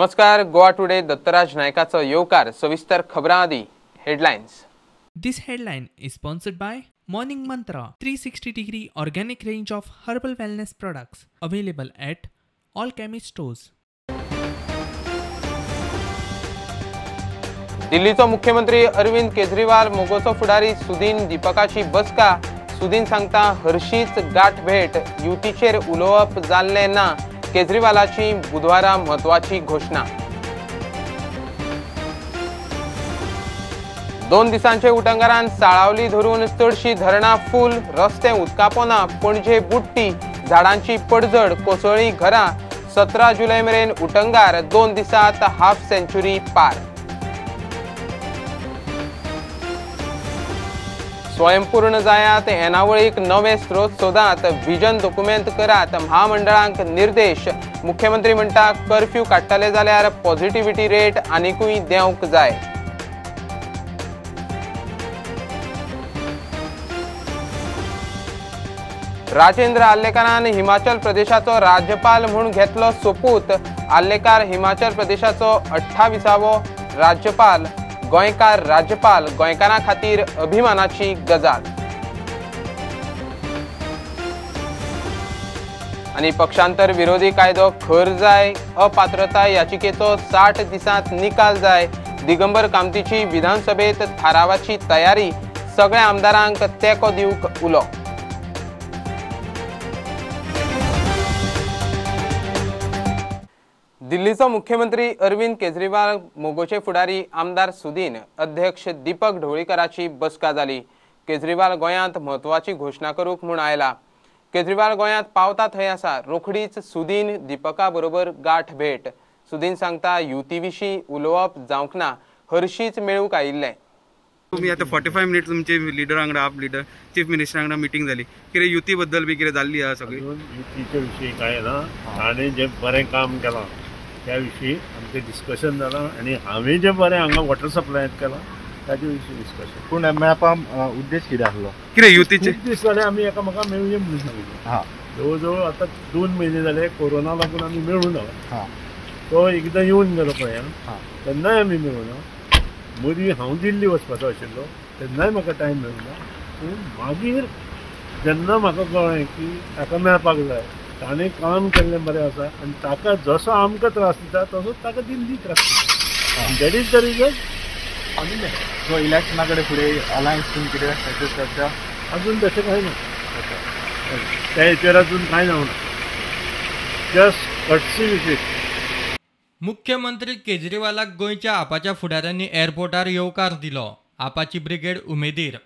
नमस्कार, गोवा टुडे दत्तराज नायकाचो येवकार. सविस्तर खबरां आदी headlines. This headline is sponsored by Morning Mantra 360 degree organic range of herbal wellness products available at all chemist stores. दिल्लीचो मुख्यमंत्री अरविंद केजरीवाल मोगोचो फुडारी सुदीन दीपकाची बसका. सुदीन सांगता हर्शीच गाठ भेट, युतीचेर उलोवप जाल्लें ना. केजरीवालाची बुधवारा म्हत्वाची घोशणा. 2 दिसांचे उटंगारान साळावली धरून चडशी धरणां फूल, रस्ते उदकापोना, पणजे बुडटी, झाडांची पडझड, कोसळ्ळी घरां. 17 जुलय मेरेन उटंगार, 2 दिसांत हाफ सेंच्युरी पार. स्वयंपूर्ण जायात, येणावळीक नवे स्रोत सोदात, विजन दोकुमेंत करात, महामंडळांक निर्देश. मुख्यमंत्री म्हणटा कर्फ्यू काडटले जाल्यार पॉझिटिव्हिटी रेट आनिकूय देंवक जाय. राजेंद्र आर्लेकारान हिमाचल प्रदेशाचो राज्यपाल म्हूण घेतलो सोपूत. आर्लेकार हिमाचल प्रदेशाचो 28वो राज्यपाल. गोंयकार राज्यपाल गोंयकारां खातीर अभिमानाची गजाल. आनी पक्षांतर विरोधी कायदो खर जाय, अपात्रताय याचिकेचो 60 दिसांत निकाल जाय. दिगंबर कामतीची विधानसभेत थारावाची तयारी, सगळ्या आमदारांक तेंको दिवंक उलो. दिल्लीचो मुख्यमंत्री अरविंद केजरीवाल मोगोचे फुडारी आमदार सुदीन, अध्यक्ष दीपक ढवळीकराची बसका जाली. केजरीवाल गोंयांत म्हत्वाची घोशणा करूंक म्हूण आयला. केजरीवाल गोंयांत पावता थंय आसा, रोखडीच सुदीन दीपका बरोबर गाठ भेट. सुदीन सांगता युती विशीं उलोवप जावंक ना, हरशीच मेळूंक आयिल्लें. तुमी आतां 45 मिनिट्स तुमचे लिडर वांगडा, आप लिडर चीफ मिनिस्टर वांगडा मिटींग जाली, कितें युती बद्दल बी कितें जाल्ली आसा सगळी? युतीचे विशीं कांय ना, ताणें जें बरें काम केलां त्या विशीं आमचें डिस्कशन जालां आनी हांवें जें बरें हांगा वॉटर सप्लायांत केलां ताजे विशीं डिस्कशन. पूण मेळपा उद्देश कितें आसलो? कितें युतीचे खूब दीस जाले आमी एकामेकांक मेळुया म्हणून सांगिल्लें. हां, जवळ जवळ आतां 2 म्हयने जाले कोरोना लागून आमी मेळूं ना. तो एकदां येवन गेलो पळय, तेन्नाय आमी मेळूं ना. मदीं हांव दिल्ली वचपाचो आशिल्लो तेन्नाय म्हाका टायम मेळूं ना. पूण मागीर जेन्ना म्हाका कळ्ळें की ताका मेळपाक जाय, ताणें काम केल्लें बरें आसा आनी ताका जसो आमकां त्रास दिता तसोच ताका दिल्ली त्रास दिता. That is the reason आमी सो इलेक्शना कडेन फुडें अलायन्स बीन कितें ताचेर चर्चा अजून तशें कांय ना, त्या हेचेर अजून कांय जावना. Just courtesy visit. मुख्यमंत्री केजरीवालाक गोंयच्या आपाच्या फुडाऱ्यांनी एअरपोर्टार येवकार दिलो. आपाची ब्रिगेड उमेदीर.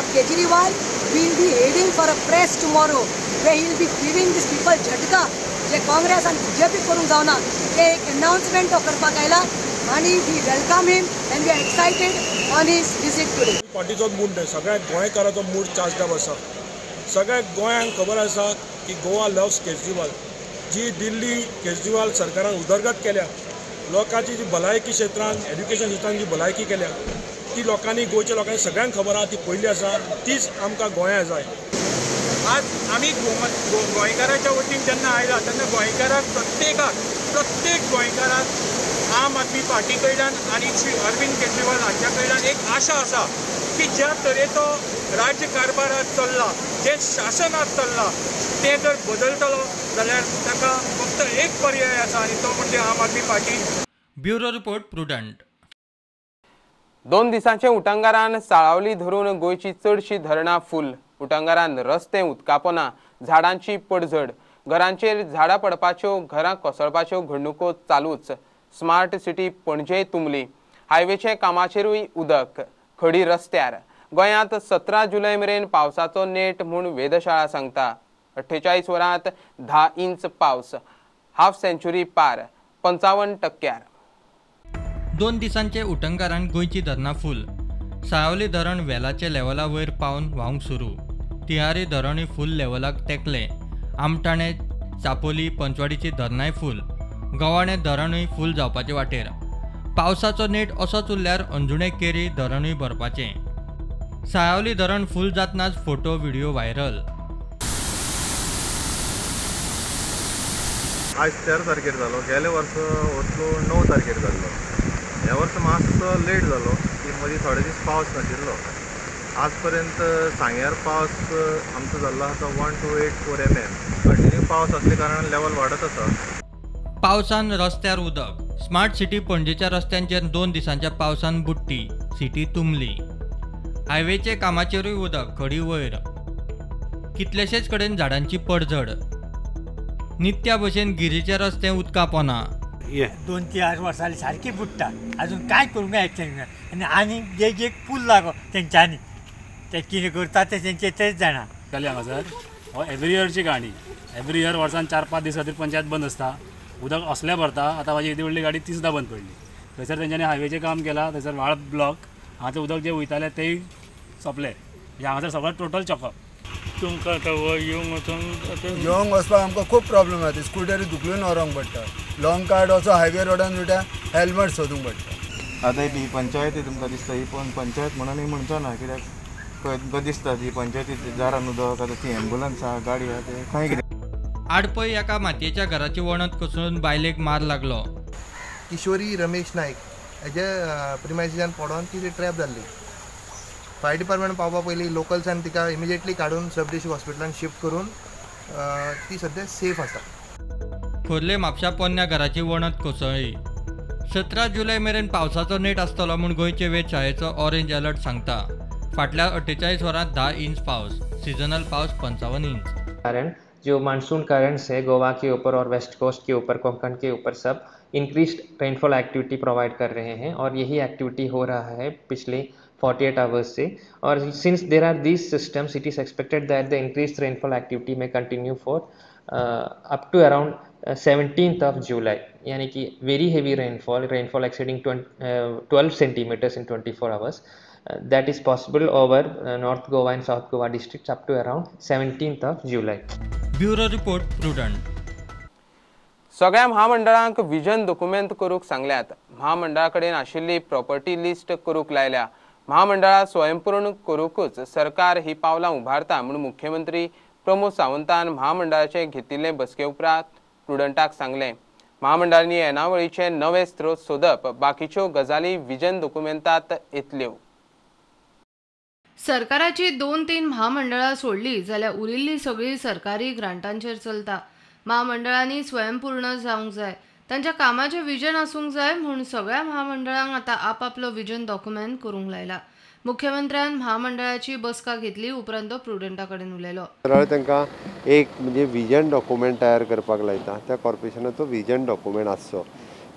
Kejriwal will be heading for a press tomorrow where he will be giving these people झटका जे काँग्रेस आनी बीजेपी करूंक जावना ते एक अनाउन्समेंट तो करपाक आयला आनी we welcome him and we are excited on his visit today. पार्टीचोच मूड न्हय, सगळ्या गोंयकाराचो मूड चार्ज अप आसा. सगळ्या गोंयांक खबर आसा की गोवा लव्स केजरीवाल. जी दिल्ली केजरीवाल सरकारान उदरगत केल्या, लोकांची जी भलायकी क्षेत्रान, एड्युकेशन क्षेत्रान जी भलायकी केल्या ती लोकांनी, गोंयच्या लोकांनी सगळ्यांक खबर आसा, ती पयली आसा, तीच आमकां गोंया जाय. आज आमी गोंयकाराच्या वतीन जेन्ना आयला तेन्ना गोंयकाराक प्रत्येकाक, प्रत्येक गोंयकाराक आम आदमी पार्टी कडल्यान आनी श्री अरविंद केजरीवाल हांच्या कडल्यान एक आशा आसा की ज्या तरेचो राज्य कारभार आज चल्ला, जें शासन आज चल्लां तें जर बदलतलो जाल्यार ताका फक्त एक पर्याय आसा आनी तो म्हणजे Aam Aadmi party. Bureau report, Prudent. 2 दिसांचे उटंगारान साळावली धरून गोंयची चडशी धरणां फूल. उटंगारान रस्ते उदकापोना, झाडांची पडझड, घरांचेर झाडां पडपाच्यो, घरां कोसळपाच्यो घडणुको चालूच. स्मार्ट सिटी पणजे तुंबली, हायवेचे कामाचेरूय उदक, खडी रस्त्यार. गोंयांत 17 जुलय मेरेन पावसाचो नेट म्हूण वेधशाळा सांगता. 48 वरांत 10 इंच पावस, हाफ सेंच्युरी पार, 55%. 2 दिसांचे उटंगारान गोंयची धरणां फूल. साळावली धरण वेलाचे लेवला वयर पावन व्हांवंक सुरू. तिहारी धरणूय फूल लेवलाक तेंकलें. आमठाणे, चापोली, पंचवाडीची धरणांय फूल. गवाणे धरणूय फूल जावपाचे वाटेर. पावसाचो नेट असोच उरल्यार अंजुणे केरी धरणूय भरपाचें. साळावली धरण फूल जातनाच फोटो व्हिडिओ व्हायरल. आज 13 तारखेर जालो, गेले वर्स वचलो 9 तारखेर जाल्लो. ह्या वर्सा मातसो लेट जालो की मदीं थोडे दीस पावस नाशिल्लो. आज पर्यंत सांग्यार पावस आमचो जाल्लो आसा 1284 mm. कंटिन्यू पावस असले कारणान लेवल वाडत आसा. पावसान रस्त्यार उदक. स्मार्ट सिटी पणजेच्या रस्त्यांचेर 2 दिसांच्या पावसान बुडटी, सिटी तुंबली. हायवेचे कामाचेरूय उदक खडी वयर. कितलेशेच कडेन झाडांची पडझड. नित्या भशेन गिरीचे रस्ते उदका पोना. 2-4 वर्सां सारकी बुडटा, अजून काय करूंक एक्शन आनी आनी एक एक पूल लागो तेंच्यांनी, ते कितें करता ते तेंचे तेच जाणा. हांगासर हो एवरी इयरची काणी. एवरी इयर वर्सान 4-5 दीस खातीर पंचायत बंद आसता. उदक असलें भरता. आतां म्हाजी येदी व्हडली गाडी 30दा बंद पडली. थंयसर तेंच्यांनी हायवेचें काम केलां, थंयसर व्हाळ ब्लॉक, हांगासर उदक जें वयतालें तेंय सोंपलें. म्हणजे हांगासर सगळें टोटल चॉकअप. तुमकां आतां येवंक वचूंक येवंक वचपाक आमकां खूब प्रॉब्लम जाता. स्कुटरी धुकलून व्हरोंक पडटा. लॉंग कार्ड वचो हायवे रोडान सुद्दां हेल्मेट सोदूंक पडटा. आतां ही पंचायती तुमकां दिसता, ही पण पंचायत म्हणून ही म्हणचो ना, कित्याक तुमकां दिसता ती पंचायती दारान उदक, आतां ती एम्बुलन्स आहा, गाडी आहा, ते खंय कितें. आडपय एका मातयेच्या घराची वणत कोसळून बायलेक मार लागलो. किशोरी रमेश नायक हेजे प्रिमायसिसान पडोन ती ट्रॅप जाल्ली. फायर डिपार्टमेंट पावपा पयलीं लोकल्सान तिका इमिजिएटली काडून सब डिस्ट्रिक्ट हॉस्पिटलान शिफ्ट करून ती सद्या सेफ आसा. खोर्ले म्हापशा पोन्न्या घराची वणत कोसळ्ळी. 17 जुलय मेरेन पावसाचो नेट आसतलो म्हूण गोंयचे वेधशाळेचो ऑरेंज अलर्ट सांगता. फाटल्या 48 वरांत 10 इंच पावस, सिजनल पावस 55 इंच. कारण जो मानसून करंट्स है गोवा के ऊपर और वेस्ट कोस्ट के ऊपर, कोंकण के ऊपर, सब इंक्रीज्ड रेनफॉल एक्टिविटी प्रोवाइड कर रहे हैं और यही एक्टिविटी हो रहा है पिछले 48 hours Se. Aur since there are these systems, it is expected that the increased rainfall activity may continue for up to around 17th of July, यानी कि very heavy rainfall, rainfall exceeding 12 centimetres in 24 hours, that is possible over North Goa and South Goa districts up to around 17th of July. Bureau report, Prudent. सगळ्या महामंडळांक vision दोकुमेंत करूंक सांगल्यात. महामंडळा कडेन आशिल्ली property list करूंक लायल्या. महामंडळां स्वयंपूर्ण करूंकच सरकार ही पावलां उबारता म्हूण मुख्यमंत्री प्रमोद सावंतान महामंडळाचे घेतिल्ले बसके उपरांत प्रुडंटाक सांगलें. महामंडळांनी येणावळीचे नवे स्रोत सोदप, बाकीच्यो गजाली विजन दोकुमेंतांत येतल्यो. सरकाराची 2-3 महामंडळां सोडली जाल्यार उरिल्ली सगळी सरकारी ग्रांटांचेर चलता. महामंडळांनी स्वयंपूर्ण जावंक जाय, तांच्या कामाचें विजन आसूंक जाय म्हूण सगळ्या महामंडळांक आतां आपापलो विजन डॉक्युमेंट करूंक लायला. मुख्यमंत्र्यान महामंडळाची बसका घेतली उपरांत तो प्रुडंटा कडेन उलयलो. सरळ तांकां एक म्हणजे विजन डॉक्युमेंट तयार करपाक लायता. त्या कॉर्पोरेशनाचो विजन डॉक्युमेंट आसचो,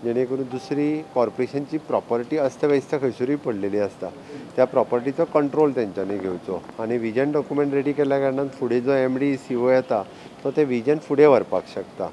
जेणे करून दुसरी कॉर्पोरेशनची प्रॉपर्टी अस्तव्यस्त खंयसरूय पडलेली आसता त्या प्रॉपर्टीचो कंट्रोल तेंच्यांनी घेवचो. आनी विजन डॉक्युमेंट रेडी केल्या कारणान फुडें जो एमडी सीओ येता तो ते विजन फुडें व्हरपाक शकता.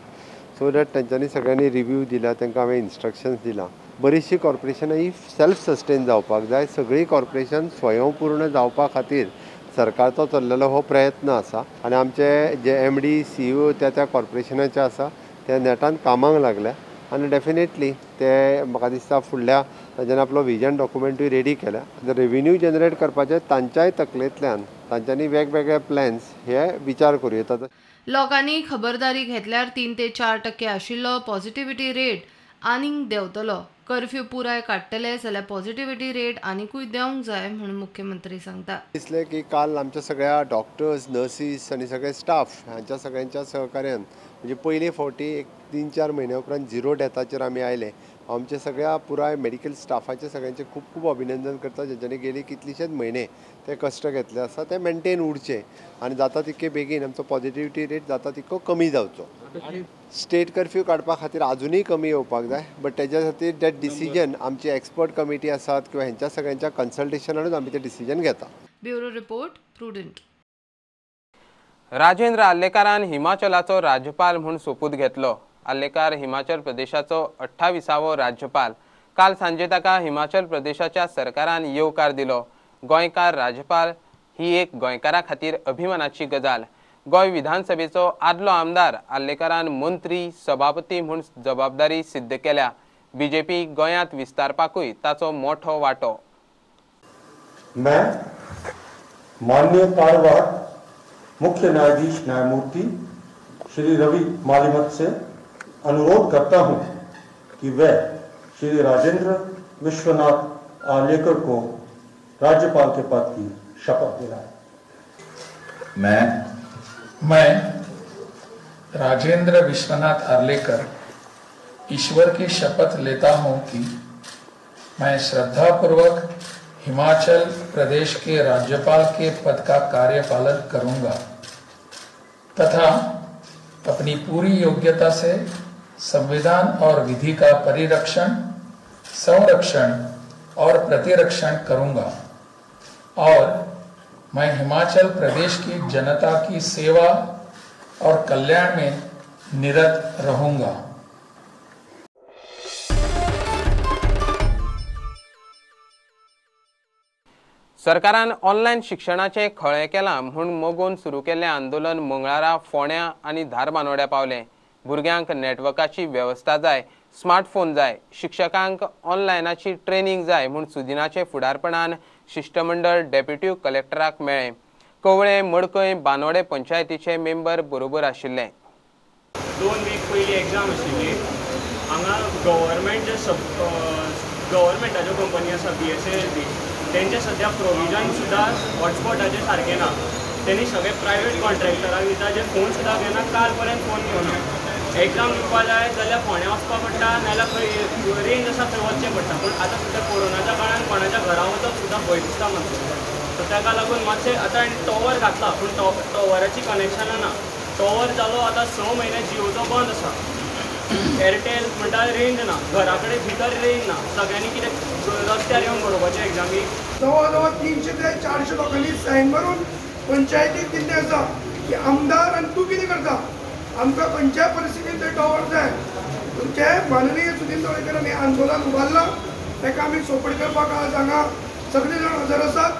सो that तेंच्यांनी सगळ्यांनी रिव्यू दिला, तांकां हांवें इन्स्ट्रक्शन्स दिला. बरीचशीं कॉर्पोरेशनां ही सेल्फ सस्टेन जावपाक जाय. सगळीं कॉर्पोरेशन स्वयंपूर्ण जावपा खातीर सरकारचो चल्लेलो हो प्रयत्न आसा. आनी आमचे जे एमडी सीईओ त्या त्या कॉर्पोरेशनाचे आसा ते नेटान कामाक लागल्या आनी डेफिनेटली ते म्हाका दिसता फुडल्या तांच्यांनी आपलो विजन डॉक्युमेंटूय रेडी केल्या. रेवेन्यू जनरेट करपाचे तांच्याय तकलेंतल्यान तांच्यांनी वेगवेगळे प्लॅन्स हे विचार करूं येता. लोकांनी खबरदारी घेतल्यार 3 ते 4% आशिल्लो पॉझिटिव्हिटी रेट आनीक देंवतलो. कर्फ्यू पुराय काडटले जाल्यार पॉझिटिव्हिटी रेट आनिकूय देंवंक जाय म्हूण मुख्यमंत्री सांगता. दिसलें की काल आमच्या सगळ्या डॉक्टर्स, नर्सीस आनी सगळे स्टाफ हांच्या सगळ्यांच्या सहकार्यान म्हणजे पयले फावटी एक 3-4 म्हयन्या उपरांत 0 डेथाचेर आमी आयले. आमच्या सगळ्या पुराय मेडिकल स्टाफाचे सगळ्यांचे खूब खूब अभिनंदन करता, जेंच्यांनी गेले कितलेशेच म्हयने ते कश्ट घेतले आसा ते मेंटेन उरचे आनी जाता तितके बेगीन आमचो पॉझिटिव्हिटी रेट जाता तितको कमी जावचो. स्टेट कर्फ्यू काडपा खातीर आजुनूय कमी येवपाक जाय, बट तेज्या खातीर that decision आमची एक्सपर्ट कमिटी आसात किंवा हेंच्या सगळ्यांच्या कन्सल्टेशनानूच आमी ते डिसिजन घेता. Bureau report, Prudent. Rajendra आर्लेकारान हिमाचलाचो राज्यपाल म्हूण सोपूत घेतलो. आर्लेकार हिमाचल प्रदेशाचो 28वो राज्यपाल. काल सांजे ताका हिमाचल प्रदेशाच्या सरकारान येवकार दिलो. गोंयकार राज्यपाल ही एक गोंयकारा खातीर अभिमानाची गजाल. गोंय विधानसभेचो आदलो आमदार आर्लेकारान मंत्री, सभापती म्हूण जबाबदारी सिद्ध केल्या. बीजेपी गोंयांत विस्तारपाकूय ताचो मोठो वांटो. मैं माननीय कार्यवाहक मुख्य न्यायाधीश न्यायमूर्ति श्री रवि मालिमत से अनुरोध करता हूं कि वह श्री राजेंद्र विश्वनाथ आर्लेकर को राज्यपाल के पद की शपथ दिलाएं। मैं राजेंद्र विश्वनाथ आर्लेकर ईश्वर की शपथ लेता हूं कि मैं श्रद्धापूर्वक हिमाचल प्रदेश के राज्यपाल के पद का कार्यपालन करूंगा तथा अपनी पूरी योग्यता से संविधान और विधि का परिरक्षण, संरक्षण और प्रतिरक्षण करूंगा और मैं हिमाचल प्रदेश की जनता की सेवा और कल्याण में निरत रहूंगा। सरकारान ऑनलायन शिक्षणाचें खळें केलां म्हूण मगोन सुरू केल्लें आंदोलन मंगळारा फोंड्या आनी धारबानोड्या पावलें। भुरग्यांक नेटवर्काची वेवस्था जाय, स्मार्टफोन जाय, शिक्षकांक ऑनलायनाची ट्रेनिंग जाय म्हूण सुदिनाचे फुडारपणान शिश्टमंडळ डेप्युटी कलेक्टराक मेळ्ळें। कवळें, मडकय, बानोडे पंचायतीचे मेंबर बरोबर आशिल्ले। 2 वीक पयलीं एग्जाम आशिल्ली। हांगा गव्हर्मेंट जे गव्हर्मेंटाच्यो कंपनी आसा BSNL बी तेंचे सद्या प्रोविजन सुद्दां हॉटस्पॉटाचें सारकें ना। तेणी सगळे प्रायवेट कॉन्ट्रॅक्टराक दिता जे फोन सुद्दां घेना, काल पर्यंत फोन घेवना। एग्जाम दिवपा जाय जाल्यार फोंड्या वचपा पडटा, नाजाल्यार खंय रेंज आसा थंय वचचें पडटा। पूण आतां सद्या कोरोनाच्या काळान कोणाच्या घरा वचप सुद्दां भंय दिसता मातसो। सो ताका लागून मातशें आतां टॉवर घातला पूण टॉवराची कनेक्शनां ना। टॉवर जालो आतां 6 म्हयने जियोचो बंद आसा, एरटेल म्हणटा रेंज ना, घरा कडेन भितर रेंज ना, सगळ्यांनी कितें रस्त्यार येवन बरोवपाचें एग्जामी। जवळ जवळ 300 ते 400 लोकांनी सायन मारून पंचायतीक दिल्लें आसा की आमदार आनी तूं कितें करता, आमकां खंयच्याय परिस्थितीन ते टॉवर जाय। तुमचे माननीय सुदीन ढवळीकर हें आंदोलन उबारलां, ताका आमी सपोर्ट करपाक आज हांगा सगळे जाण हजर आसात।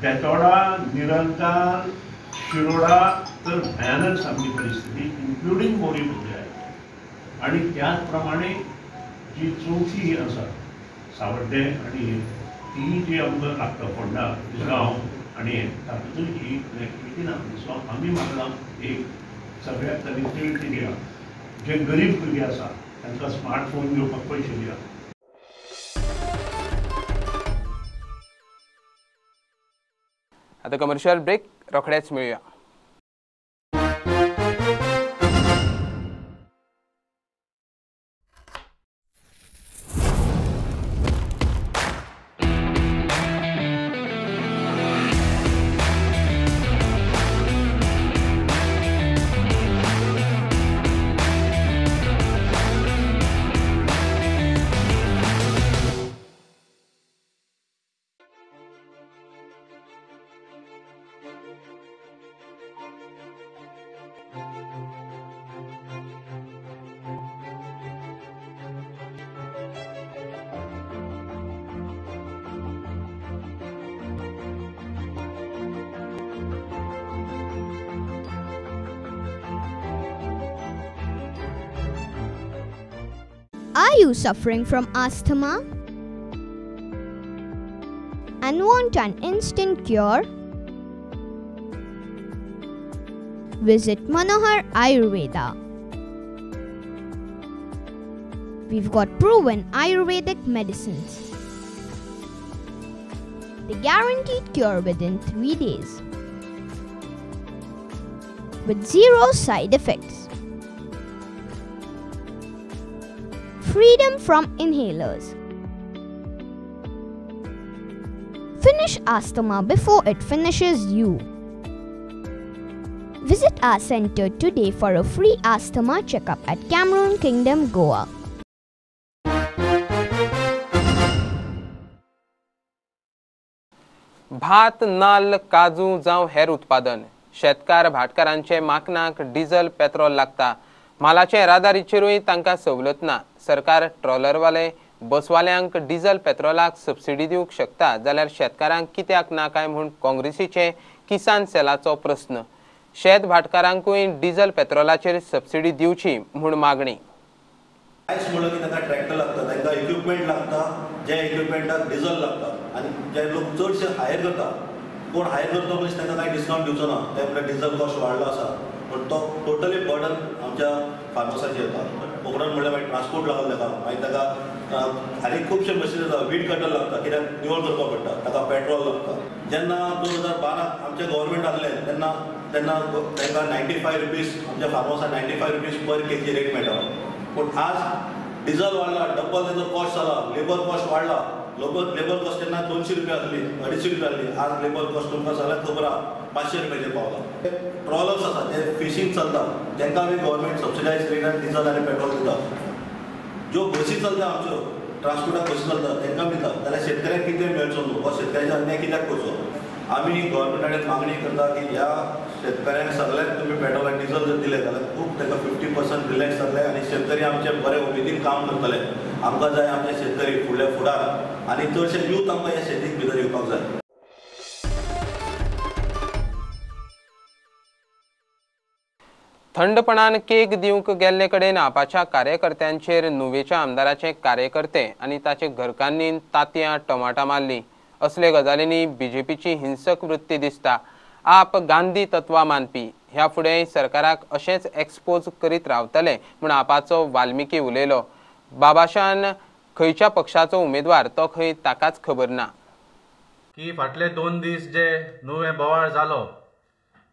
बेतोडा, निरंकार, शिरोडा तर भयानक सामकी परिस्थिती, इन्क्लुडींग बोरी पंचायत। आणि त्याच प्रमाणे जी चौथी आसा सावड्डे आनी ती जी आमकां लागता फोंडा गांव आनी तातूंत ही कनेक्टिविटी ना। सो आमी मागलां एक सगळ्याक कनेक्टिविटी दिया, जे गरीब भुरगे आसा तांकां स्मार्टफोन घेवपाक पयशे दिया। आता कमर्शियल ब्रेक, रोखडेच मेळुया। Are you suffering from asthma and want an instant cure? Visit Manohar Ayurveda. We've got proven Ayurvedic medicines. The guaranteed cure within 3 days with 0 side effects. Freedom from inhalers. Finish asthma before it finishes you. Visit our center today for a free asthma checkup at Cameroon Kingdom, Goa. भात, नाल्ल, काजू जावं हेर उत्पादन शेतकार भाटकारांचे माकनाक diesel petrol लागता। मालाचे येरादारीचेरूय तांकां सवलत ना। सरकार ट्रॉलरवाले, बसवाल्यांक डिझल पेट्रोलाक सबसिडी दिवंक शकता जाल्यार शेतकारांक कित्याक ना काय म्हूण काँग्रेसीचे किसान सेलाचो प्रस्न। शेत भाटकारांकूय डिझल पेट्रोलाचेर सबसिडी दिवची म्हूण मागणी। आयज म्हणलो की तांकां ट्रॅक्टर लागता, तांकां इक्विपमेंट लागता, जे इक्विपमेंटाक डिझल लागता आनी जे लोक चडशे हायर करता, कोण हायर करता मनीस तांकां कांय डिस्कावंट दिवचो ना, ते म्हणल्यार डिझल कॉस्ट वाडलो आसा। पण तो टोटली बर्डन आमच्या फार्मर्साचेर येता. कोकणान म्हणल्यार मागीर ट्रान्सपोर्ट लागता ताका, मागीर ताका आनी खुबशे मशीन आसा, वीड कटर लागता, कित्याक निवळ करपाक पडटा, ताका पेट्रोल लागता. जेन्ना 2012 आमचें गव्हर्मेंट आसलें तेन्ना तेन्ना तांकां 95 रुपीज आमच्या फार्मर्साक 95 रुपीज पर केजी रेट मेळटा. पूण आज डिजल वाडला, डबल तेजो कॉस्ट जाला, लेबर कॉस्ट वाडला. लेबर कॉस्ट तेन्ना 200 रुपया आसली, 250 रुपया आसली, आज लेबर कॉस्ट तुमकां सगळ्यांक खबर आहा 500 रुपयाचेर पावला. ट्रॉलर्स आसा जे फिशींग चलता तांकां आमी गव्हर्मेंट सबसिडायज रेटान डिजल आनी पेट्रोल दिता. ज्यो बसी चलता आमच्यो ट्रान्सपोर्टाक बसी चलता तांकां दिता. जाल्यार शेतकऱ्यांक कितें मेळचो न्हू, हो शेतकऱ्याचो अन्याय कित्याक करचो? आमी गव्हर्मेंटा कडेन मागणी करता की ह्या शेतकऱ्यांक सगळ्यांक तुमी पेट्रोल आनी डिजल जर दिलें जाल्यार खूब तांकां 50% रिलॅक्स जातले आनी शेतकरी आमचे बरे उमेदीन काम करतले. आमकां जाय आमचे शेतकरी फुडल्या फुडार आनी चडशे यूथ आमकां ह्या शेतीक भितर येवपाक जाय. थंडपणान केक दिवंक गेल्ले कडेन आपाच्या कार्यकर्त्यांचेर नुवेच्या आमदाराचे कार्यकर्ते आनी ताचे घरकान्नीन तांतयां टमाटां मारली. असले गजालींनी बीजेपीची हिंसक वृत्ती दिसता. आप गांधी तत्वां मानपी, ह्या फुडें सरकाराक अशेंच एक्सपोज करीत रावतले म्हूण आपाचो वाल्मिकी उलयलो. बाबाशान खंयच्या पक्षाचो उमेदवार तो खंय ताकाच खबर ना. की फाटले 2 दीस जे नुवें बोवाळ जालो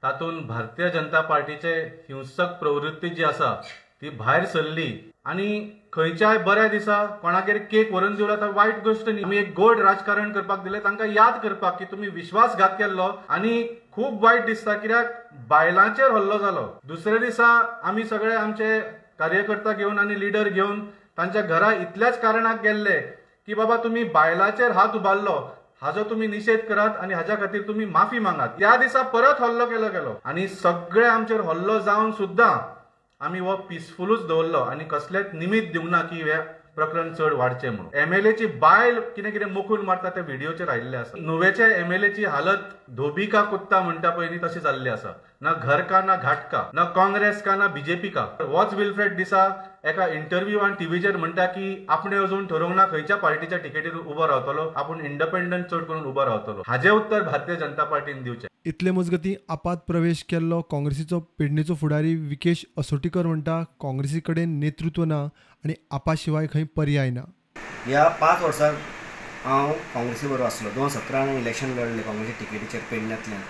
तातूंत भारतीय जनता पार्टीचे हिंसक प्रवृत्ती जी आसा ती भायर सरली आनी खंयच्याय बऱ्या दिसा कोणागेर केक व्हरून दिवला तर वायट गोश्ट न्ही. आमी एक गोड राजकारण करपाक दिलें तांकां याद करपाक की तुमी विश्वासघात केल्लो आनी खूब वायट दिसता कित्याक बायलांचेर हल्लो जालो. दुसऱ्या दिसा आमी सगळे आमचे कार्यकर्ता घेवन आनी लिडर घेवन तांच्या घरा इतल्याच कारणाक गेल्ले की बाबा तुमी बायलांचेर हात उबारलो हाजो तुमी निशेध करात आनी हाज्या खातीर तुमी माफी मागात. त्या दिसा परत हल्लो केलो गेलो आनी सगळे आमचेर हल्लो जावन सुद्दां आमी हो पिसफुलूच दवरलो आनी कसलेच निमित्त दिवंक ना की हे प्रकरण चड वाडचें म्हणून. एमएलएची बायल कितें कितें मोखून मारता ते व्हिडियोचेर आयिल्ले आसा. नुवेच्या एमएलएची हालत धोबी का कुत्ता म्हणटा पळय न्ही तशी जाल्ली आसा. ना घर का ना घाट का, ना काँग्रेस का ना बीजेपी का. होच विल्फ्रेड डिसा एका इंटरव्यूआन टीव्हीचेर म्हणटा की आपणे अजून ठरोवंक ना खंयच्या पार्टीच्या तिकेटीर उबो रावतलो, आपूण इंडिपेंडंट चड करून उबो रावतलो. हाजें उत्तर भारतीय जनता पार्टीन दिवचें. इतले मजगतीं आपात प्रवेश केल्लो काँग्रेसीचो पेडणेचो फुडारी विकेश असोटीकर म्हणटा काँग्रेसी कडेन नेतृत्व ना आनी आपा शिवाय खंय पर्याय ना. ह्या 5 वर्सां हांव काँग्रेसी बरोबर आसलो. 2017 इलेक्शन लढले काँग्रेसी तिकेटीचेर पेडण्यांतल्यान.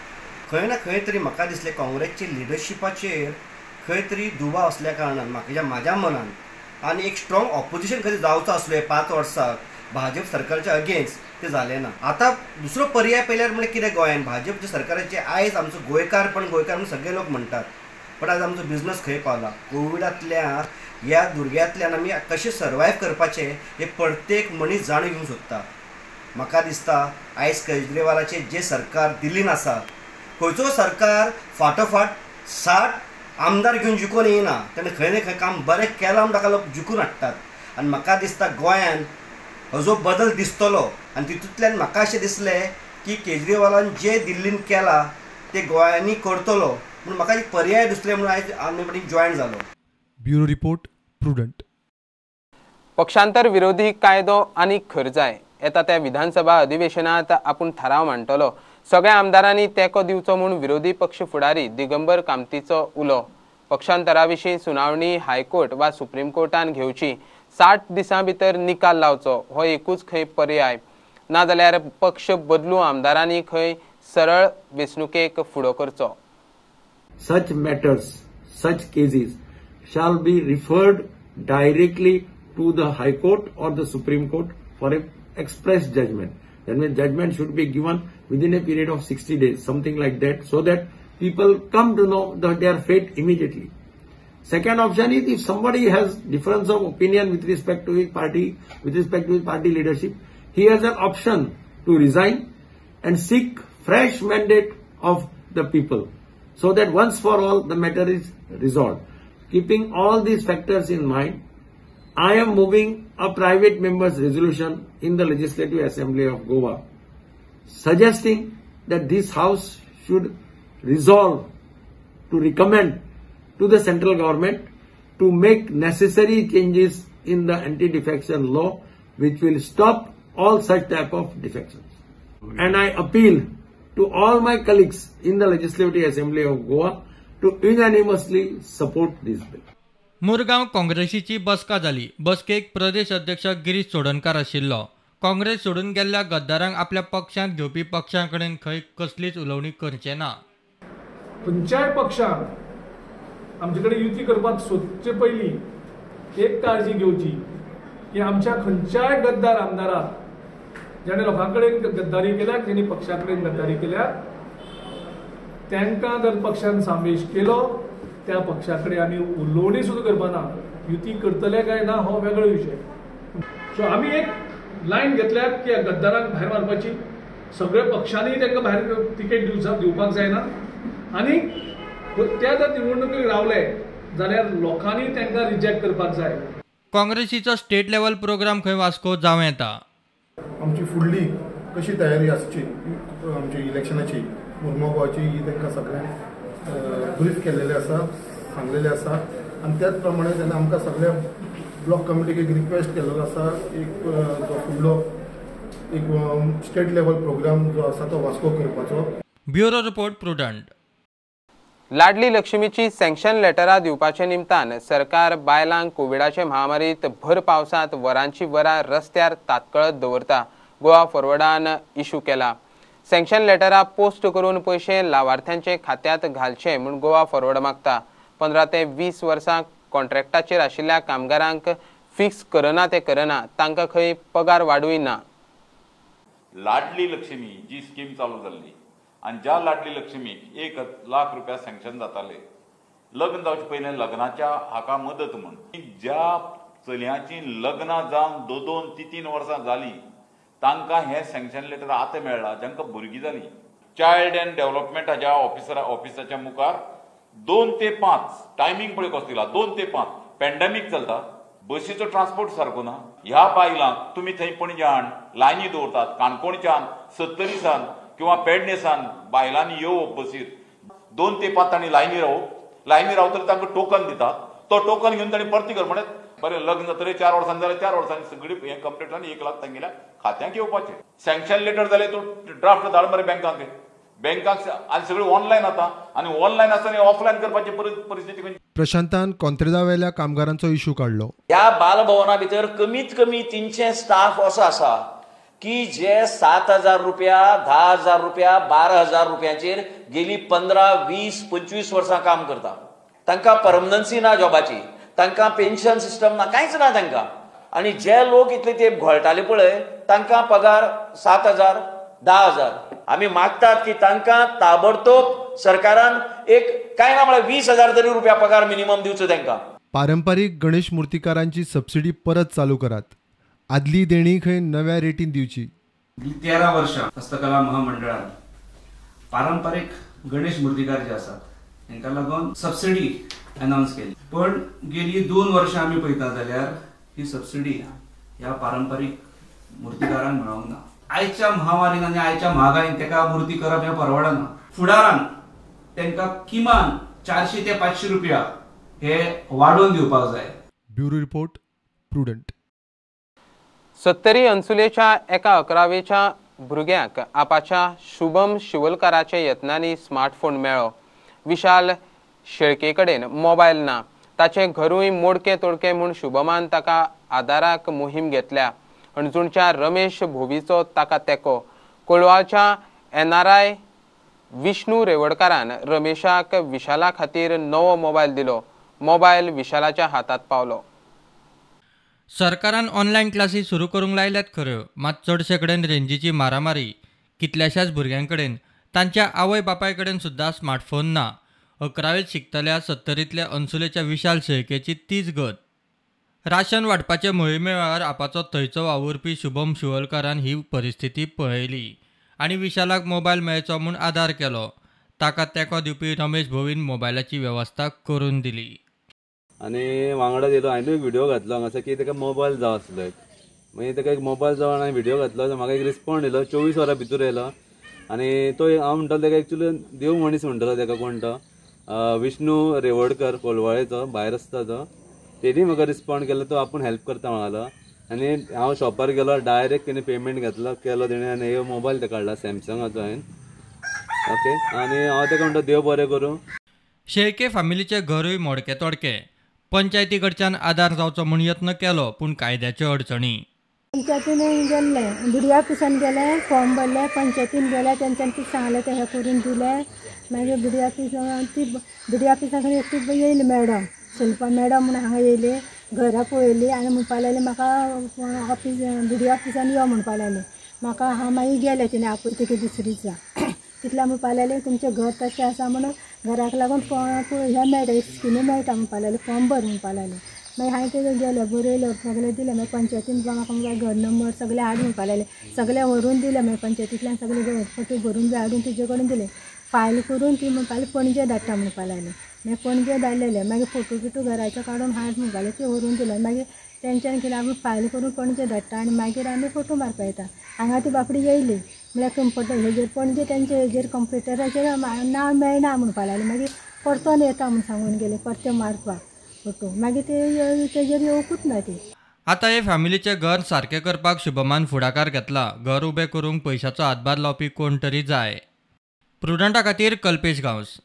खंय ना खंय तरी म्हाका दिसलें काँग्रेसचे लिडरशिपाचेर खंय तरी दुबाव आसल्या कारणान म्हाका म्हाज्या मनान आनी एक स्ट्रॉंग ऑपोजिशन खंय जावचो आसलो हे 5 वर्सां भाजप सरकारच्या अगेन्स्ट ते जालें ना. आतां दुसरो पर्याय पळयल्यार म्हणल्यार कितें गोंयान भाजपच्या सरकाराचे आयज आमचो गोंयकारपण गोंयकार म्हणून सगळे लोक म्हणटात, पण आज आमचो बिजनस खंय पावला. कोविडांतल्या ह्या दुर्ग्यांतल्यान आमी कशें सर्वायव करपाचें हें प्रत्येक मनीस जाणून घेवंक सोदता. म्हाका दिसता आयज केजरीवालाचें जें सरकार दिल्लीन आसा खंयचो सरकार फाटोफाट 60 आमदार घेवन जिखून येयना, तेणें खंय ना खंय काम बरें केलां म्हूण ताका लोक जिखून हाडटात. आनी म्हाका दिसता गोंयान हजो बदल दिसतलो आनी तितूंतल्यान म्हाका अशें दिसलें की केजरीवालान जें दिल्लीन केलां तें गोंयांनी करतलो म्हूण म्हाका एक पर्याय दिसलें म्हणून आयज आमी पार्टीन जॉयन जालो. Bureau report, Prudent. पक्षांतर विरोधी कायदो आनी खर जाय. येता त्या विधानसभा अधिवेशनात आपूण थाराव मांडटलो. सगळ्या आमदारांनी तेंको दिवचो म्हूण विरोधी पक्ष फुडारी दिगंबर कामतीचो उलो. पक्षांतरा विशीं सुनावणी हायकोर्ट वा सुप्रीम कोर्टान घेवची. 60 दिसां भितर निकाल लावचो हो एकूच खंय पर्याय, नाजाल्यार पक्ष बदलू आमदारांनी खंय सरळ वेंचणुकेक फुडो करचो. Such matters, such cases shall be referred directly to the High Court or the Supreme Court for a express judgment. That means judgment should be given within a period of 60 days, something like that, so that people come to know their fate immediately. Second option is if somebody has difference of opinion with respect to his party, with respect to his party leadership, he has an option to resign and seek fresh mandate of the people, so that once for all the matter is resolved. Keeping all these factors in mind, I am moving a private members resolution in the Legislative Assembly of Goa, suggesting that this house should resolve to recommend to the central government to make necessary changes in the anti-defection law, which will stop all such type of defections. And I appeal to all my colleagues in the Legislative Assembly of Goa to unanimously support this bill. Murgaon काँग्रेसीची बसका जाली. बसकेक प्रदेश अध्यक्ष गिरीश चोडणकार आशिल्लो. काँग्रेस सोडून गेल्ल्या गद्दारांक आपल्या पक्षांत घेवपी पक्षां कडेन खंय कसलीच उलोवणी करचे ना. खंयच्याय पक्षान आमचे कडेन युती करपाक सोदचे पयलीं एक काळजी घेवची की आमच्या खंयच्याय गद्दार आमदाराक ज्याणे लोकां कडेन गद्दारी केल्या, जेणी पक्षा कडेन गद्दारी केल्या, तांकां जर पक्षान समावेश केलो त्या पक्षा कडेन आमी उलोवणी सुद्दां करपा ना. युती करतले काय ना हो वेगळो विशय. सो आमी एक लायन घेतल्या की गद्दारांक भायर मारपाची, सगळ्या पक्षांनी तांकां भायर तिकेट दिवपाक जायना आनी त्या जर निवडणुकीक रावले जाल्यार लोकांनी तांकां रिजेक्ट करपाक जाय. काँग्रेसीचो स्टेट लेवल प्रोग्राम खंय वास्को जावं येता. आमची फुडली कशी तयारी आसची आमची इलेक्शनाची मुर्मूगांवची ही तांकां सगळ्यांक ब्रीफ केल्लेले आसा, सांगलेले आसा आनी त्याच प्रमाणे तेन्ना आमकां सगळ्या ब्लॉक कमिटीक एक रिक्वेस्ट केल्लो आसा, एक जो फुडलो एक स्टेट लेवल प्रोग्राम जो आसा तो वास्को करपाचो. Bureau report, Prudent. लाडली लक्ष्मीची सँक्शन लेटरां दिवपाचे निमतान सरकार बायलांक कोविडाचे महामारीत भर पावसांत वरांची वरां रस्त्यार तात्कळत दवरता. गोवा फॉरवर्डान इशू केला. सँक्शन लेटरां पोस्ट करून पयशे लावार्थ्यांचे खात्यांत घालचे म्हूण गोवा फॉरवर्ड मागता. 15 ते 20 वर्सां कॉन्ट्रॅक्टाचेर आशिल्ल्या कामगारांक फिक्स करना ते करना, तांकां खंय पगार वाडूय ना. लाडली लक्ष्मी जी स्कीम चालू जाल्ली आनी ज्या लाडली लक्ष्मीक 1 लाख रुपया सँक्शन जाताले लग्न जावचे पयलीं लग्नाच्या हाका मदत म्हूण, ज्या चलयांची लग्नां जावन 2 2 3 3 वर्सां जालीं तांकां हें सँक्शन लेटर आतां मेळ्ळां, जांकां भुरगीं जालीं. चायल्ड एंड डेव्हलपमेंट हाज्या ऑफिसाच्या मुखार 2 ते 5 टायमींग पळय कसो दिला, 2 ते 5 पॅन्डेमीक चलता, बसीचो ट्रान्सपोर्ट सारको ना. ह्या बायलांक तुमी थंय पणज्यान लायनी दवरतात, काणकोणच्यान, सत्तरीसान किंवा पेडणेसान बायलांनी येवप बसीर 2 ते 5 तांणी लायनी रावप, लायनी रावतरी तांकां टोकन दितात, तो टोकन घेवन तांणी परती कर म्हणल्यार बरें लग्न जातरी 4 वर्सांनी जाल्यार 4 वर्सांनी सगळी हें कंप्लीट जावन 1 लाख तांगेल्या खात्यांक येवपाचें. सँक्शन लेटर जालें तूं ड्राफ्ट धाड मरे बँकांक, बँकांक आनी सगळें ऑनलायन आतां आनी ऑनलायन आसतना ऑफलायन करपाची परिस्थिती खंयची. प्रशांतान कॉन्त्रेदावेल्या कामगारांचो इशू काडलो. ह्या बालभवना भितर कमीत कमी 300 स्टाफ असो आसा की जे 7,000 रुपया, 10,000 रुपया, 12,000 रुपयांचेर गेली 15, 20, 25 वर्सां काम करता. तांकां परमनन्सी ना जॉबाची, तांकां पेन्शन सिस्टम ना, कांयच ना तांकां. आनी जे लोक इतले तेंप घोळटाले पळय तांकां पगार 7,000, 10,000. आमी मागतात की तांकां ताबडतोब सरकारान एक कांय ना म्हळ्यार 20,000 तरी रुपया पगार मिनिमम दिवचो तांकां. पारंपारीक गणेश मुर्तीकारांची सबसिडी परत चालू करात, आदली देणी खंय नव्या रेटीन दिवची. 13 वर्षां हस्तकला महामंडळान पारंपारीक गणेश मुर्तीकार जे आसात तांकां लागून सबसिडी अनावन्स केली, पण गेली 2 वर्षां आमी पळयता जाल्यार ही सबसिडी ह्या पारंपारीक मुर्तीकारांक मेळोंक ना. आयच्या महामारीन आनी आयच्या महागाईन ताका मुर्ती करप हें परवडना. फुडारान तांकां किमान 400 ते 500 रुपया हे वाडोवन दिवपाक जाय. Bureau report, Prudent. सत्तरी अन्सुलेच्या एका 11वेच्या भुरग्याक आपाच्या शुभम शिवलकाराच्या यत्नांनी स्मार्टफोन मेळ्ळो. विशाल शेळके कडेन मोबायल ना, ताचें घरूय मोडके तोडके म्हूण शुभमान ताका आदाराक मोहीम घेतल्या. हणजूणच्या रमेश भोवीचो ताका तेंको. कोलवाळच्या NRI Vishnu रेवडकारान रमेशाक विशाला खातीर नवो मोबायल दिलो. मोबायल विशालाच्या हातांत पावलो. सरकारान ऑनलायन क्लासी सुरू करूंक लायल्यात खऱ्यो, मात चडशे कडेन रेंजीची मारामारी. कितल्याशाच भुरग्यां कडेन तांच्या आवय बापाय कडेन सुद्दां स्मार्टफोन ना. 11वेंत शिकतल्या सत्तरींतल्या अन्सुलेच्या विशाल शेळकेची तीच गत. राशन वांटपाचे मोहिमे वेळार आपाचो थंयचो वावुरपी शुभम शिवलकारान ही परिस्थिती पळयली आनी विशालाक मोबायल मेळचो म्हूण आदार केलो. ताका तेंको दिवपी रमेश भोवीन मोबायलाची वेवस्था करून दिली. आनी वांगडा येयलो, हांवें एक व्हिडिओ घातलो हांगासर की ताका मोबायल जाय आसलो एक, मागीर ताका एक मोबायल जाय आनी व्हिडिओ घातलो, म्हाका एक रिस्पोंड येयलो 24 वरां भितर येयलो. आनी तो हांव म्हणटालो ताका एक्चुअली देव मनीस म्हणटालो ताका, कोण तो विष्णू रेवडकर कोलवाळेचो भायर आसता तो, तेणी म्हाका रिस्पोंड केलो, तो आपूण हेल्प करता म्हणालो. आनी हांव शॉपार गेलो, डायरेक्ट तेणी पेमेंट घेतलो केलो तेणें आनी मोबायल ताका हाडला सॅमसंगाचो हांवें. ओके, आनी हांव ताका म्हणटा देव बरें करूं. शेळके फामिलीचे घरूय मोडके तोडके. पंचायती कडच्यान आदार जावचो म्हूण यत्न केलो, पूण कायद्याच्यो अडचणी. पंचायतीन गेल्ले, बी डी ऑफिसान गेले, फॉर्म भरले, पंचायतीन गेले, तेंच्यांनी कितें सांगलें तें हें करून दिलें. मागीर बी डी ऑफिसान ती बी डी ऑफिसा कडेन एकटी येयली मॅडम, शिल्पा मॅडम म्हूण हांगा येयली, घरां पळयली आनी म्हणपाक लागली म्हाका ऑफीस बी डी ऑफिसान यो म्हणपाक लागली. म्हाका हांव मागीर गेलें, तिणें आपयतकीर दुसरे दिसा तितल्या म्हणपाक लागलें तुमचें घर तशें आसा म्हणून घराक लागून हें मेळटा, स्किमी मेळटा म्हणपाक लागलें, फॉर्म भर म्हणपाक लागलें. मागीर हांवें तें गेलें, बरयलें, सगळें दिलें. मागीर पंचायतीन म्हाका घर नंबर सगळें हाड म्हणपाक लागलें, सगळें व्हरून दिलें. मागीर पंचायतींतल्यान सगळें फोटो भरून बी हाडून तुजे कडेन दिलें, फायल करून ती म्हणपाक लागली पणजे धाडटा म्हणपाक लागली. मागीर पणजे धाडलेलें, मागीर फोटो बिटो घराचो काडून हाड म्हणपाक लागलें, ते व्हरून दिलें. मागीर तेंच्यान कितें आमी फायल करून पणजे धाडटा आनी मागीर आमी फोटो मारपा येता. हांगा ती बापडी येयली म्हळ्यार कंप्युटर हेजेर पणजे तेंचे हेजेर कंप्युटराचेर नांव मेळना म्हणपाक लागलें. मागीर परतोन येता म्हूण सांगून गेले, परते मारपाक फोटो, मागीर ते तेजेर येवकूच ना ती. आतां हे फॅमिलीचें घर सारकें करपाक शुभमान फुडाकार घेतला. घर उबें करूंक पयशाचो हातभार लावपी कोण तरी जाय. प्रुडंटा खातीर कल्पेश गांवस.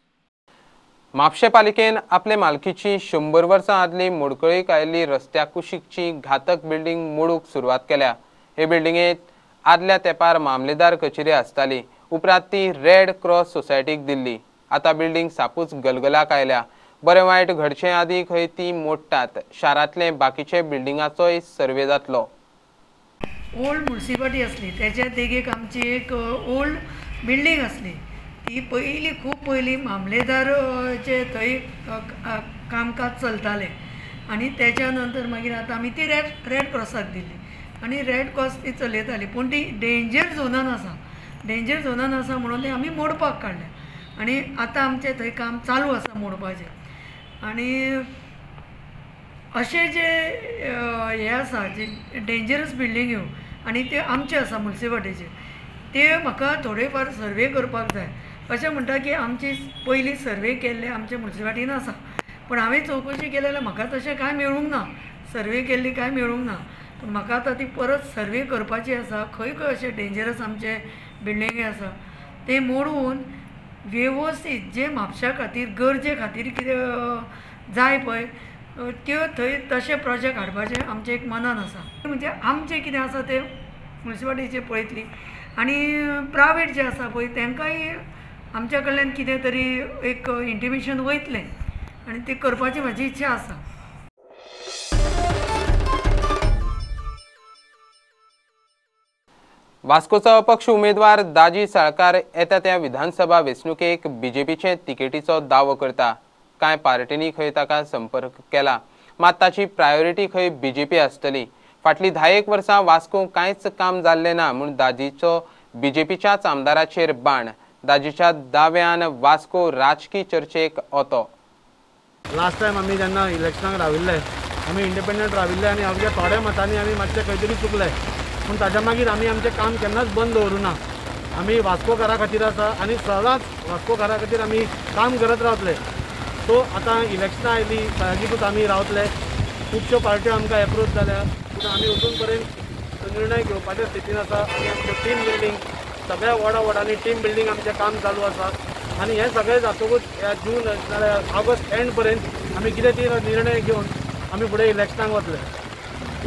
म्हापशें पालिकेन आपले मालकीची 100 वर्सां आदली मोडकळीक आयिल्ली रस्त्या कुशीकची घातक बिल्डींग मोडूंक सुरवात केल्या. हे बिल्डिंगेंत आदल्या तेंपार मामलेदार कचेरी आसताली, उपरांत ती रेड क्रॉस सोसायटीक दिल्ली. आतां बिल्डींग सापूच गलगलाक आयल्या. बरें वायट घडचे आदीं खंय ती मोडटात. शारांतले बाकीचे बिल्डिंगाचोय सर्वे जातलो. ओल्ड म्युनिसिपालिटी आसली, त्याच्या देगेक आमची एक ओल्ड बिल्डींग आसली. ती पयलीं खूब पयलीं मामलेदारचे थंय कामकाज चलतालें आनी त्याच्या नंतर मागीर आतां आमी ती रेड क्रॉसाक दिली आनी रेड क्रॉस ती चलयताली. पूण ती डेंजर झोनान आसा, डेंजर झोनान आसा म्हणून ती आमी मोडपाक काडल्या आनी आतां आमचें थंय काम चालू आसा मोडपाचें. आनी अशें जे हें आसा जे डेंजरस बिल्डिंग्यो आनी त्यो आमच्यो आसा म्युनिसिपालिटीच्यो, ते म्हाका थोडे फार सर्वे करपाक जाय. अशें म्हणटा की आमची पयलीं सर्वे केल्ले आमच्या म्युनिसिपालिटीन आसा, पूण हांवें चवकशी केली जाल्यार म्हाका तशें कांय मेळूंक ना, सर्वे केल्ली कांय मेळूंक ना. पूण म्हाका आतां ती परत सर्वे करपाची आसा. खंय खंय अशे डेंजरस आमचे बिल्डिंगे आसा ते मोडून वेवस्थीत जे म्हापशा खातीर गरजे खातीर कितें जाय पळय त्यो थंय तशे प्रोजेक्ट हाडपाचें आमचें एक मनान आसा. म्हणजे आमचें कितें आसा तें म्युनिसिपालिटीचें पळयतली आनी प्रायवेट जे आसा पळय तांकांय आमच्या कडल्यान कितें तरी एक इंटिमेशन वयतलें आनी तें करपाची म्हाजी इच्छा आसा. वास्कोचो अपक्ष उमेदवार दाजी साळकार येता त्या विधानसभा वेंचणुकेक बीजेपीचे तिकेटीचो दावो करता. कांय पार्टींनी खंय ताका संपर्क केला, मात ताची प्रायोरिटी खंय बीजेपी आसतली. फाटलीं 10 वर्सां वास्को कांयच काम जाल्लें ना म्हूण दाजीचो बीजेपीच्याच आमदाराचेर बाण. दाजीच्या दाव्यान वास्को राजकी चर्चेक ओतो. लास्ट टायम आमी जेन्ना इलेक्शनाक राविल्ले, आमी इंडिपेंडंट राविल्ले आनी अवघ्या थोड्या मतांनी आमी मातशे खंय तरी चुकले, पूण ताच्या मागीर आमी आमचें काम केन्नाच बंद दवरूना. आमी वास्कोकारा खातीर आसा आनी सदांच वास्कोकारा खातीर आमी काम करत रावतले. सो आतां इलेक्शनां आयलीं, साहजिकूच आमी रावतले. खुबश्यो पार्ट्यो आमकां एप्रोच जाल्या, पूण आमी अजून पर्यंत निर्णय घेवपाच्या स्थितीन आसा. आनी आमचें टीम बिल्डींग सगळ्या वॉर्डा वॉर्डांनी टीम बिल्डींग आमचें काम चालू आसा आनी हें सगळें जातकूच ह्या जून नाल्यार ऑगस्ट एंड पर्यंत आमी कितें ती निर्णय घेवन आमी फुडें इलेक्शनाक वतले.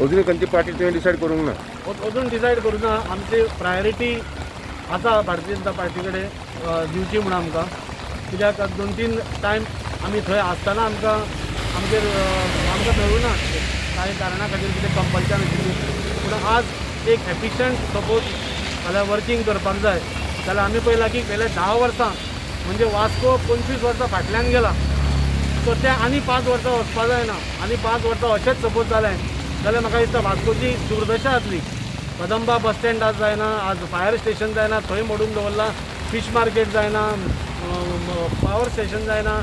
अजून खंयची पार्टी तुवें डिसायड करूंक ना? अजून डिसायड करूं ना. आमची प्रायोरिटी आसा भारतीय जनता पार्टी कडेन दिवची म्हूण आमकां, कित्याक 2-3 टायम आमी थंय आसतना आमकां आमचेर आमकां मेळूं ना कांय कारणा खातीर, कितें कंपल्शन आशिल्ली. पूण आज एक एफिशंट सपोज जाल्यार वर्कींग करपाक जाय जाल्यार आमी पळयलां की गेल्या 10 वर्सां म्हणजे वास्को 25 वर्सां फाटल्यान गेला, सो ते आनी 5 वर्सां वचपा जायना. आनी 5 वर्सां अशेंच सपोज जालें जाल्यार म्हाका दिसता वास्कोची दुर्दशा जातली. कदंबा बस स्टँड आज जायना, आज फायर स्टेशन जायना, थंय मोडून दवरलां, फीश मार्केट जायना, पावर स्टेशन जायना,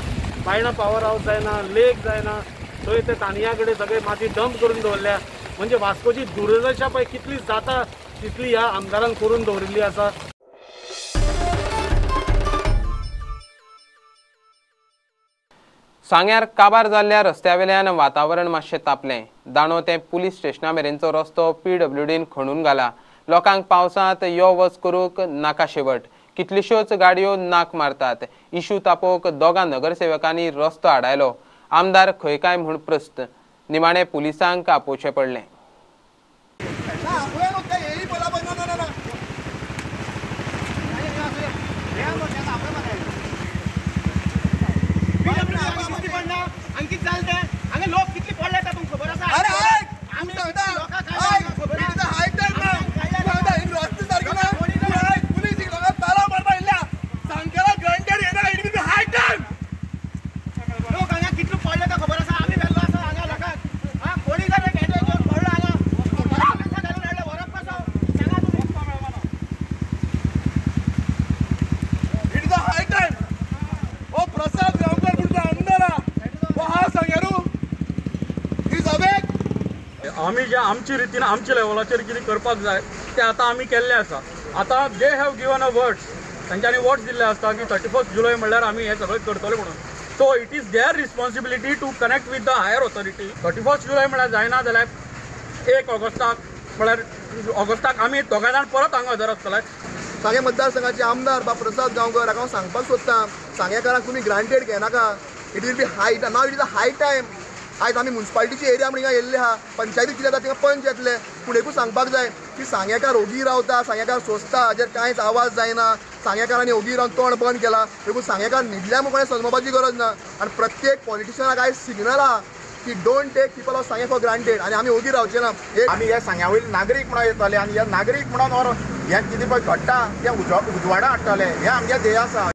बायणा पावर हावस जायना, लेक जायना, थंय ते तानया कडेन सगळे माती डंप करून दवरल्या. म्हणजे वास्कोची दुर्दशा पळय कितली जाता तितली ह्या आमदारान करून दवरिल्ली आसा. सांग्यार काबार जाल्ल्या रस्त्यावेल्यान वातावरण मातशें तापलें. दांडो ते पुलीस स्टेशना मेरेनचो रस्तो पीडब्ल्यूडीन खणून घाला. लोकांक पावसांत यो वच करूंक नाका शेवट. कितल्योश्योच गाडयो नाक मारतात. इशू तापोवंक दोगां नगरसेवकांनी रस्तो आडायलो. आमदार खंय काय म्हूण प्रस्न. निमाणे पुलिसांक आपोवचें पडलें. आमी जे आमची रितीन आमच्या लेवलाचेर कितें करपाक जाय तें आतां आमी केल्लें आसा. आतां they have given a words, तांच्यांनी वर्ड्स दिल्ले आसता की 31 जुलय म्हणल्यार आमी हें सगळें करतले म्हणून. So it is their responsibility to connect with the higher authority. 31 जुलय म्हणल्यार जायना जाल्यार 1 ऑगस्टाक म्हणल्यार ऑगस्टाक आमी दोगां जाण परत हांगा हजर आसतले. सांगें मतदारसंघाचे आमदार बा प्रसाद गांवकर हाका हांव सांगपाक सोदता, सांगेकारांक तुमी granted घेनाका. It will be high now, it is a high time. आयज आमी मुन्सिपालिटीची एरिया म्हणून हिंगा येयल्ले आहा, पंचायतीक कितें जाता थिंगा पंच येतले, पूण एकूच सांगपाक जाय की सांगेकार ओगी रावता, सांगेकार सोंसता, हाजेर कांयच आवाज जायना. सांगेकारांनी ओगी रावन तोंड बंद केलां. देखून सांगेकार न्हिदल्या म्हूण कोणें समजपाची गरज ना. आनी प्रत्येक पॉलिटिशनाक आयज सिग्नल आहा की don't take people of Sanguem for granted. आनी आमी ओगी रावचे ना. आमी ह्या सांग्या वयले नागरीक म्हणून येतले आनी ह्या नागरीक म्हणून हें कितें पळय घडटा तें उजवाडा हाडटले, हें आमगें ध्येय आसा.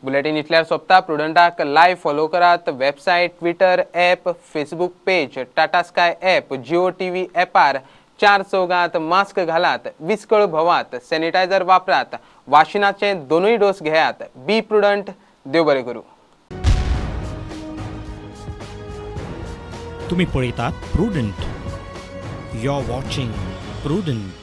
बुलेटीन इतल्यार सोंपता. प्रुडंटाक लायव्ह फॉलो करात. Website, Twitter app, Facebook page, Tata Sky app, Jio TV ॲपार. 4 चौगांत मास्क घालात, विस्कळ भोवात, सॅनिटायझर वापरात, वाशिनाचे 2 डोस घेयात. Be prudent. देव बरें करूं. तुम्ही पळयतात Prudent. You are watching Prudent.